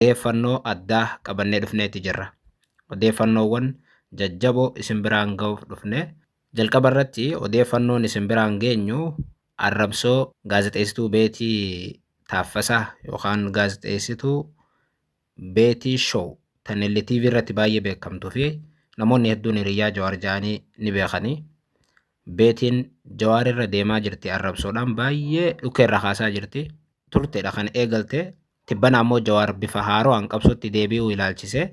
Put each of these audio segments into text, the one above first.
Odeeffannoo addaa qabannee dhufneeti jirra. Odeeffannoowwan jajjaboo isin biraan ga'uuf dhufne. Jalqaba irratti odeeffannoon isin biraan geenyu arrabsoo gaazexeessituu Beetii Taaffasaa yookaan gaazexeessituu Beetii Show tan LTV irratti baay'ee beekamtuu fi namoonni hedduun hiriyyaa Jawaar ja'anii ni beekanii. Beetiin Jawaar irra deemaa jirti, arrabsoodhaan baay'ee dhukkee irra kaasaa jirti. Turteedha kan eegalte. Tibbana ammoo Jawaar bifa haaraan qabsootti deebi'uu ilaalchise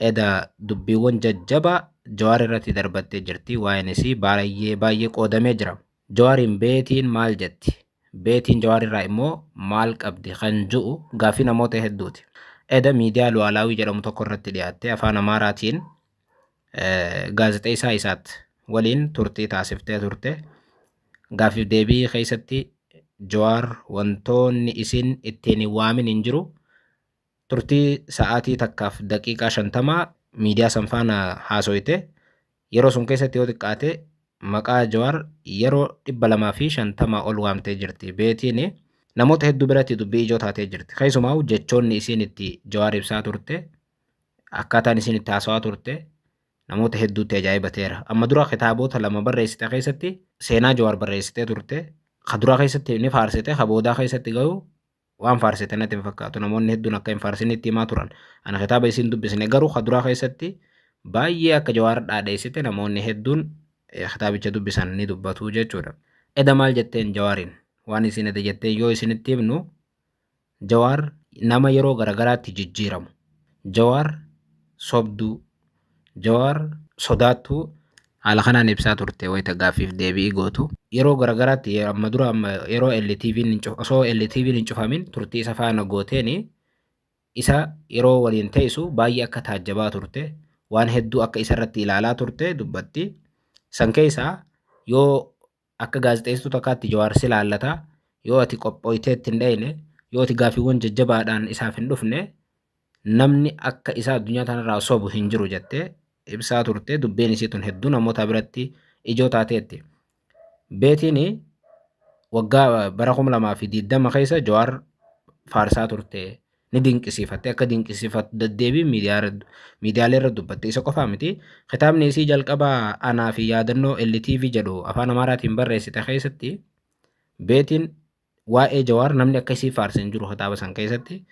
eda dubbiiwwan jajjabaa Jawaar irratti darbattee jirti. Waa'een isii baay'ee baay'ee qoodamee jira. Jawaariin Beetiin maal jetti? Beetiin Jawaar irraa immoo maal qabdi kan ju'u gaaffii namoota hedduuti. Eda miidiyaa Lu'aalaawii jedhamu tokko irratti dhiyaatte afaan Amaaraatiin gaazexeessaa Isaat waliin turtii taasiftee turte. Gaaffiif deebii keessatti Jawaar wantoonni isin ittiin hin waamin hin jiru. Turtii sa'aatii 1:50 miidiyaa san faana haasoyte. Yeroo sun keessatti yoo xiqqaate maqaa Jawaar yeroo 250 ol waamtee jirti. Beetiin namoota hedduu biratti dubbii ijoo taatee jirti. Keessumaa jechoonni isiin itti Jawaar ibsaa turte, akkaataan isiin itti haasawaa turte namoota hedduutti ajaa'ibateera. Amma dura kitaabota lama barreessite keessatti seenaa Jawaar barreessitee turte. Ka duraa keessatti ni faarsite, ka boodaa keessatti garuu waan faarsite natti hin fakkaatu. Namoonni hedduun akka hin faarsinitti himaa turan. Ana kitaaba isiin dubbisne, garuu ka duraa keessatti baay'ee akka Jawaar dhaadheessite namoonni hedduun kitaabicha dubbisan ni dubbatu jechuudha. Eda maal jetteen Jawaariin? Waan isin eda jetteen yoo isinitti himnu, Jawaar nama yeroo garagaraatti jijjiiramu. Jawaar sobduu. Jawaar sodaattuu haala kanaan ibsaa turte wayita gaaffiif deebi'ii gootu. Yeroo garagaraatti amma dura amma yeroo LTV'n hin osoo LTV'n hin cufamin turtii isa faana gooteeni isa yeroo waliin teessu baay'ee akka taajjabaa turte, waan hedduu akka isarratti ilaalaa turte dubbatti. San keessaa yoo akka gaazexeessituu takkaatti Jawaar si laallata, yoo ati qophooytee itti hin dhayne, yoo ati gaaffiiwwan jajjabaadhaan isaaf hin dhufne, namni akka isaa addunyaa tanarraa sobu hin jiru jettee ibsaa turte. Dubbiin isii tun hedduu namoota biratti ijoo taateetti. Beetiin waggaa bara 2020 keessa Jawaar faarsaa turte, ni dinqisiifatte, akka dinqisiifattu deddeebiin miidiyaalee irra dubbatte. Isa qofaa miti, kitaabni isii jalqabaa anaa fi yaadannoo LTV jedhu afaan Amaaraatiin barreessite keessatti Beetiin waa'ee Jawaar namni akka isii faarse hin jiru kitaaba san keessatti.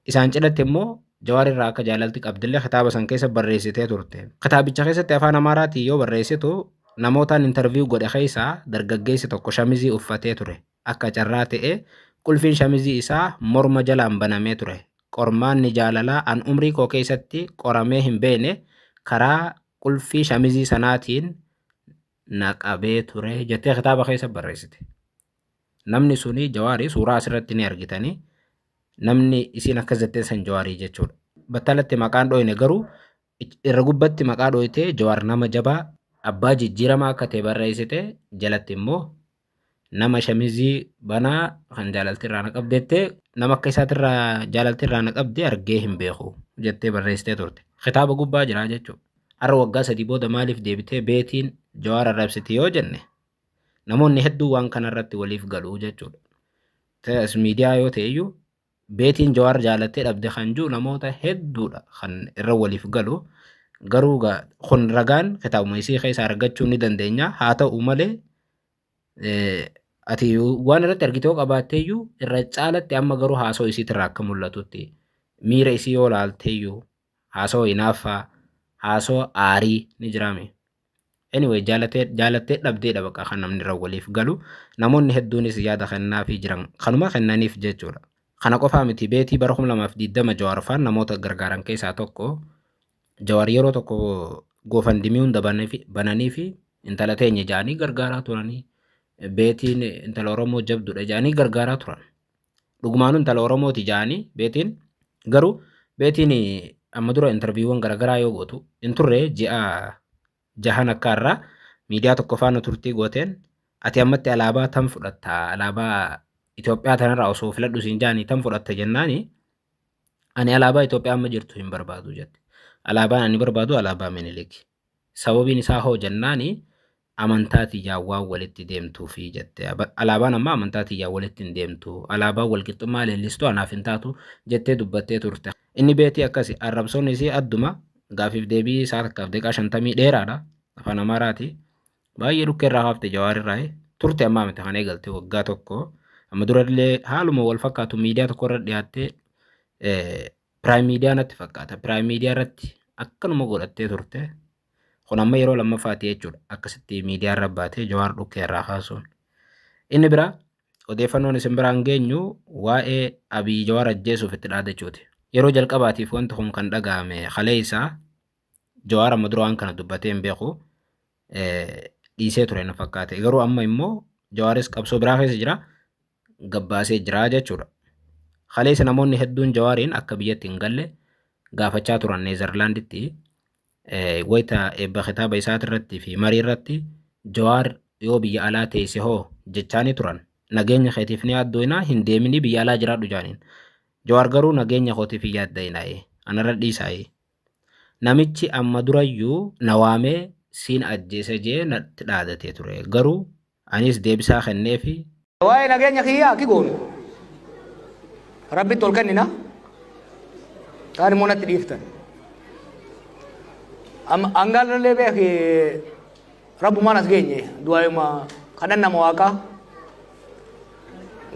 Isaan cidhatti immoo Jawaar irraa akka jaalalti qabdillee kitaaba san keessa barreessitee turte. Kitaabicha keessatti afaan Amaaraatiin yoo barreessitu, namootaan interview godhe keessaa dargaggeessi tokko shamizii uffatee ture. Akka carraa ta'ee qulfiin shamizii isaa morma jalaan banamee ture. Qormaanni jaalalaa an umrii koo keessatti qoramee hin beekne karaa qulfii shamizii sanaatiin na qabee ture jettee kitaaba keessa barreessite. Namni suni Jawaarii, suuraa asirratti ni argitanii, namni isiin akkas jetteen san Jawaarii jechuudha. Battalatti maqaan dhoyne, garuu irra gubbatti maqaa dhoytee Jawaar nama jabaa abbaa jijjiiramaa akka ta'e barreessite, jalatti immoo nama shamizii banaa kan jaalalti irraa na qabdeette, nama akka isaatirraa jaalalti irraa na qabde argee hin beeku jettee barreessitee turte. Kitaaba gubbaa jira jechuudha. Har'a waggaa 3 booda maaliif deebitee Beetiin Jawaar arrabsiti yoo jenne, namoonni hedduu waan kanarratti waliif galu jechuudha. Miidiyaa yoo ta'e iyyuu Beetiin Jawaar jaalattee dhabde kan jiru namoota hedduudha kan irra waliif galu. Garuu kun ragaan kitaabuma isii keessaa argachuu ni dandeenya. Haa ta'u malee ati waan irratti argite yoo qabaatte iyyuu, irra caalatti amma garuu haasoo isiitirraa akka mul'atutti, miira isii yoo laalte iyyuu, haasoo hinaaffaa, haasoo aarii ni jiraame. Anyway, jaalatee jaalattee dhabdeedha bakka kan namni irra waliif galu. Namoonni hedduunis yaada kennaafii jiran kanuma kennaniif jechuudha. Kana qofaa miti, Beetii bara 2020 Jawaar faan namoota gargaaran keessaa tokko. Jawaar yeroo tokko GoFundMe hunda bananii fi intala teenya ja'anii gargaaraa turanii. Beetiin intala Oromoo jabduudha ja'anii gargaaraa turan. Dhugumaanuu intala Oromooti ja'anii Beetiin. Garuu Beetiin amma dura interviiwwan garaagaraa yoo gootu hin turre, ji'a jahan akka irraa miidiyaa tokko faana turtii gooteen, ati ammatti alaabaa tam fudhatta, alaabaa Itoophiyaa tanarraa osoo filadhu siin ja'anii tam fudhatta jennaani, ani alaabaa Itoophiyaa amma jirtu hin barbaadu jette. Alaabaan ani barbaadu alaabaa Minilik. Sababiin isaa hoo jennaani, Amantaa tiyyaan waan walitti deemtuufi jette. Alaabaan ammaa amantaa tiyyaan walitti hin deemtu. Alaabaan walqixxummaa leellistu anaaf hin taatu jettee dubbattee turte. Inni beetii akkasi. Arrabsoon isii adduma. Gaafiif deebii sa'a takkaaf daqiiqaa 50 dheeraadha. Afaan Amaaraati. Baay'ee dhukkee irraa kaafte Jawaar irraa. Turte ammaa miti kan eegalte waggaa tokko. Amma durallee haaluma wal fakkaatu miidiyaa tokko irra dhiyaattee Piraayim miidiyaa natti fakkaata. Piraayim miidiyaa irratti akkanuma godhattee turte. Kun amma yeroo lammaffaati jechuudha. Akkasitti miidiyaa irra baatee Jawaar dhukkee irraa kaasuun. Inni biraa odeeffannoon isin biraan geenyu waa'ee Abiy Jawaar ajjeesuuf itti dhaadachuuti. Yeroo jalqabaatiif wanti kun kan dhaga'ame kaleessa. Jawaar amma dura waan kana dubbatee hin beeku. Dhiisee ture na fakkaate. Garuu amma immoo Jawaaris qabsoo biraa keessa jira. Gabbaasee jira jechuudha. Kaleessa namoonni hedduun Jawaariin akka biyyatti hin galle gaafachaa turan Neezerlaanditti wayita eebba kitaaba isaatirratti fi marii irratti Jawaar yoo biyya alaa teesse hoo jechaanii turan. Nageenya keetiif ni yaaddooyinaa hin deeminii biyya alaa jiraadhu jaaniin. Jawaar garuu nageenya kootiif hin yaaddayinaa'e anarra dhiisaa'e. Namichi amma durayyuu na waamee siin ajjeesa jee natti dhaadatee ture. Garuu anis deebisaa kenneefi. Waa'ee nageenya kiyyaa akki goonu Rabbitti ol kennina. Kaan immoo natti dhiiftan. Amma hangaallee beeki Rabbumaan as geenye du'aayuma kadhannama waaqaa.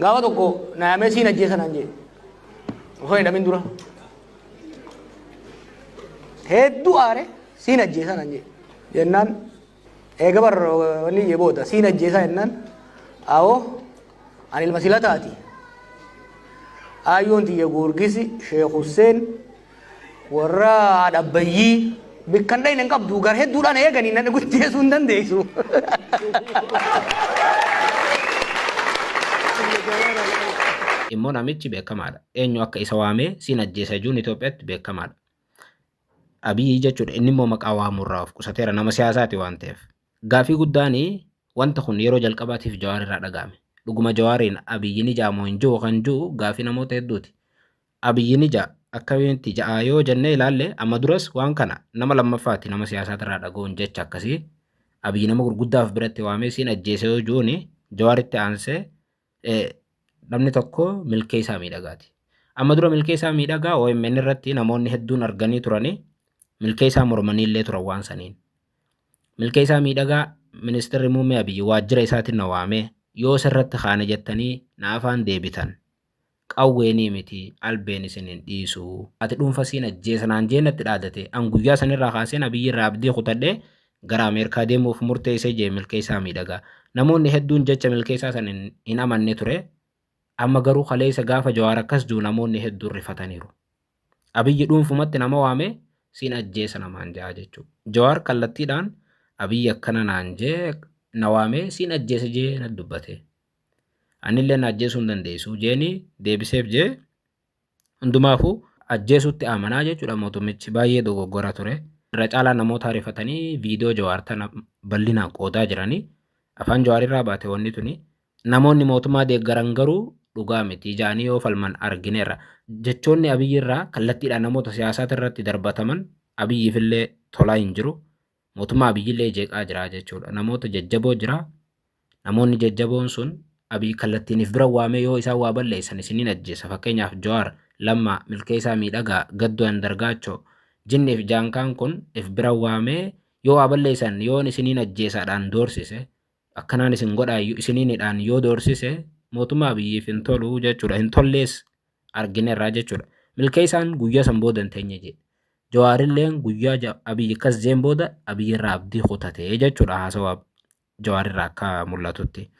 Gaafa tokko na yaamee siin ajjeesa naan jee. Osoo hin hidhamin dura. Hedduu aare siin ajjeesa naan jee. Jennaan Eega bar wanni jee booda siin ajjeesaa jennaan awoo ani ilma silataati. Aayyoon tiyya Goorgisi Sheekh Husseen warra haadha Abbayyii bikkan dhayne hin qabdu gar hedduudhaan eeganii nan guddeessuu hin dandeessu. Immoo namichi beekamaadha. Eenyu akka isa waamee siin ajjeesa jechuun Itoophiyaatti beekamaadha. Abiyyi jechuudha. Inni immoo maqaa waamurraa of qusateera nama siyaasaati waan ta'eef. Gaaffii guddaan wanta kun yeroo jalqabaatiif Jawaar irraa dhaga'ame. Dhuguma Jawaariin Abiyyi ni ja'a moo hin ji'u kan ji'u gaaffii namoota hedduuti. Abiyyi ni ja'a akkamitti ja'a yoo jennee ilaalle amma duras waan kana nama lammaffaati nama siyaasaatirraa dhaga'uun jecha akkasii Abiyyi nama gurguddaaf biratti waamee siin ajjeese yoo ji'uuni Jawaaritti aansee namni tokko Milkeessaa Miidhagaati. Amma dura Milkeessaa Miidhagaa OMN irratti namoonni hedduun arganii turanii Milkeessaa mormanii illee turan waan saniin. Milkeessaa Miidhagaa ministeerri muummee Abiyyi waajjira isaatiin na waamee yoo sirratti kaane jettanii na afaan deebitan qawweenii miti albeen isin hin dhiisu. Ati dhuunfa siin ajjeesa naan jee natti dhaadate. An guyyaa sanirraa kaaseen Abiyyi irraa abdii kutadhee gara Ameerikaa deemuuf murteesse jee Milkeessaa Miidhagaa. Namoonni hedduun jecha Milkeessaa san hin amanne ture. Amma garuu kaleessa gaafa Jawaar akkas jiru namoonni hedduun rifataniiru. Abiyyi dhuunfumatti nama waamee siin ajjeesa namaan ja'a jechuudha. Jawaar kallattiidhaan Abiyyi akkana naan jee na waamee siin ajjeesa jee na dubbate. Anillee na ajjeesuu hin dandeessu jeeni deebiseef jee Hundumaafuu ajjeesuutti amanaa jechuudha mootummichi baay'ee dogoggora ture. Irra caalaa namoota rifatanii viidiyoo Jawaar tana bal'inaan qoodaa jiranii afaan Jawaar irraa baate wanni tuni. Namoonni mootummaa deeggaran garuu dhugaa miti ja'anii yoo falman argineerra. Jechoonni Abiyyi irraa kallattiidhaan namoota siyaasaati irratti darbataman Abiyyiifillee tolaa hin jiru. Mootummaa Abiyyillee jeeqaa jira jechuudha. Namoota jajjaboo jira. Namoonni jajjaboon sun Abiy kallattiin if bira waamee yoo isaan waa balleessan isiniin ajjeesa. Fakkeenyaaf Jawaar, Lammaa, Milkeessaa Miidhagaa, Gadduu Andargaachoo, Jinni fi Jaankaan kun if bira waamee yoo waa balleessan yoon isiniin ajjeesaadhaan doorsise akkanaan isin godhaa isiniinidhaan yoo doorsise mootummaa Abiyyiif hin tolu jechuudha. Hin tollees argineerra jechuudha. Milkeessaan guyyaa san booda hin teenye jedhe. Jawaarilleen guyyaa Abiy akkas jeen booda Abiy irraa abdii kutate jechuudha haasawa Jawaar irraa akka mul'atutti.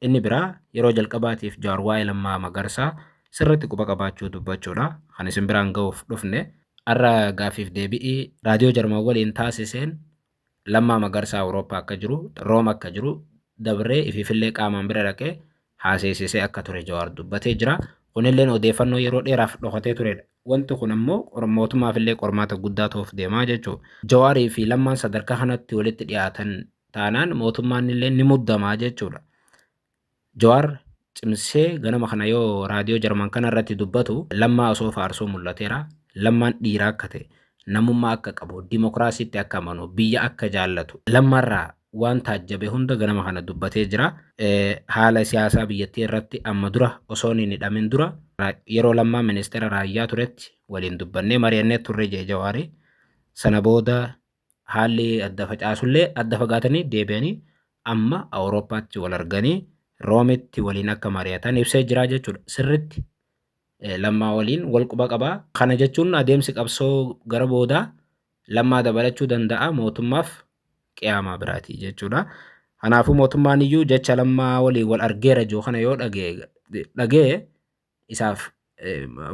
Inni biraa yeroo jalqabaatiif Jawaar waa'ee Lammaa Magarsaa sirriitti quba qabaachuu dubbachuudha. Kan isin biraan ga'uuf dhufne. Har'a gaaffiif deebi'ii raadiyoo Jarman waliin taasiseen Lammaa Magarsaa Awurooppaa akka jiru, Room akka jiru dabree ifiifillee qaamaan bira dhaqee haaseessisee akka ture Jawaar dubbatee jira. Kunilleen odeeffannoo yeroo dheeraaf dhokatee turedha. Wanti kun ammoo mootummaafillee qormaata guddaa ta'uuf deemaa jechuudha. Jawaarii fi Lammaan sadarkaa kanatti walitti dhiyaatan taanaan mootummaan illee ni muddamaa jechuudha. Jawaar cimsee ganama kana yoo raadiyoo Jarman kana irratti dubbatu Lammaa osoo faarsuu mul'ateera. Lammaan dhiira akka ta'e, namummaa akka qabu, dimokiraasiitti akka amanu, biyya akka jaallatu. Lammaarraa waan taajjabe hunda ganama kana dubbatee jira. Haala siyaasaa biyyattii irratti amma dura osoo hin hidhamin dura yeroo Lammaa ministeera raayyaa turetti waliin dubbannee mari'annee turre jee Jawaari. Sana booda haalli adda facaasullee adda fagaatanii deebi'anii amma Awurooppaatti wal arganii Roomitti waliin akka mari'atan ibsee jira jechuudha. Sirritti Lammaa waliin wal quba qaba. Kana jechuun adeemsi qabsoo gara boodaa Lammaa dabalachuu danda'a mootummaaf qiyaamaa biraati jechuudha. Kanaafuu mootummaan iyyuu jecha Lammaa waliin wal argeera jiru kana yoo dhagee isaaf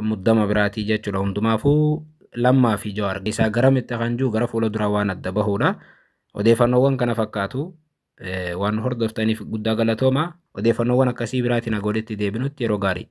muddama biraatii jechuudha. Hundumaafuu Lammaa fi Jawaar isaa garamitti kan jiru gara fuula duraa waan adda bahuudha. Odeeffannoowwan kana fakkaatu waan hordoftaniif guddaa galatooma. Odeeffannoowwan akkasii biraatiin haga walitti deebinutti yeroo gaarii.